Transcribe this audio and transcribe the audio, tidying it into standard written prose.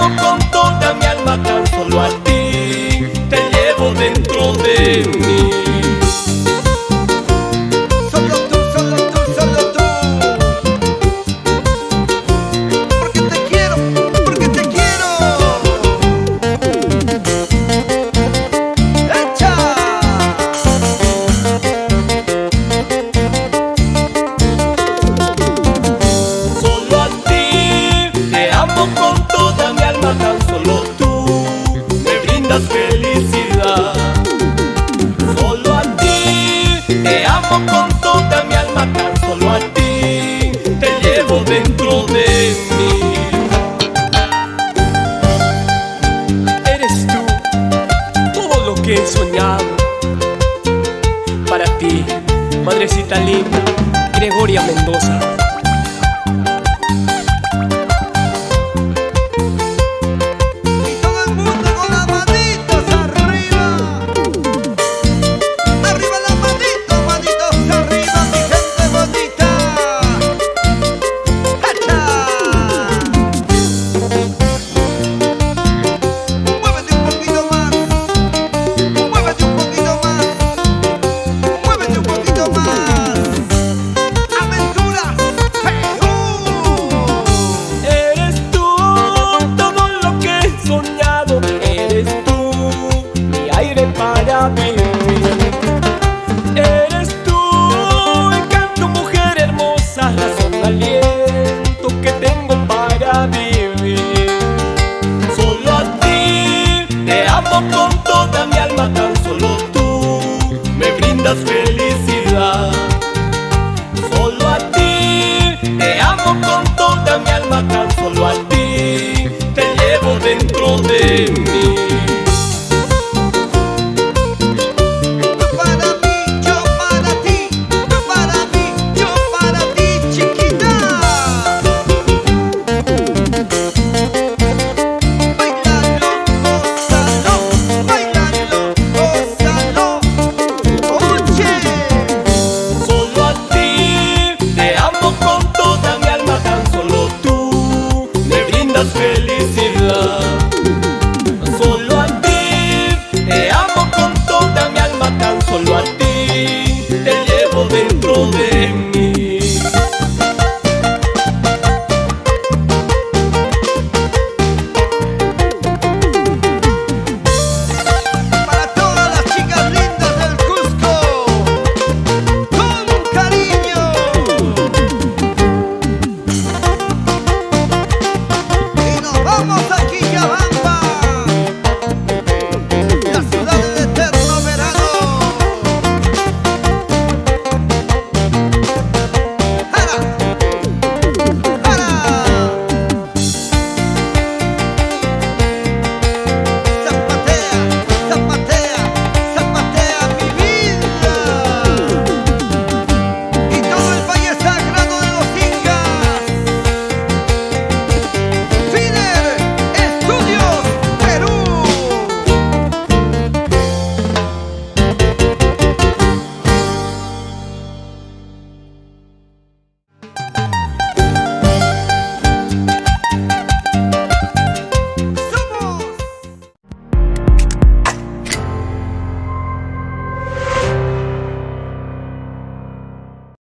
amo con toda mi alma, tan solo a ti te llevo dentro de mí. Solo tú, solo tú, solo tú. Porque te quiero, porque te quiero. ¡Echa! Solo a ti te amo con toda mi alma, tan solo tú me brindas felicidad. Solo a ti te amo con toda mi alma, tan solo a ti te llevo dentro de mí. Eres tú todo lo que he soñado. Para ti, madrecita linda, Gregoria Mendoza. Y todo el mundo con las manitos arriba. Arriba las manitos, manitos arriba, mi gente bonita. ¡Hacha! Muévete un poquito más. Muévete un poquito más. Muévete un poquito más. ¡Aventuras Perú! Eres tú todo lo que he soñado, eres tú mi aire para vivir. Eres tú encanto, mujer hermosa, razón, aliento que tengo para vivir. Solo a ti te amo con toda mi alma, tan solo tú me brindas felicidad. Solo a ti te amo con toda mi alma, tan solo a ti te llevo dentro de mí. Tú para mí, yo para ti. Tú para mí, yo para ti, chiquita. Báilalo, gózalo, báilalo, gózalo. Oye. Solo a ti te amo con toda mi alma, tan solo tú me brindas felicidad.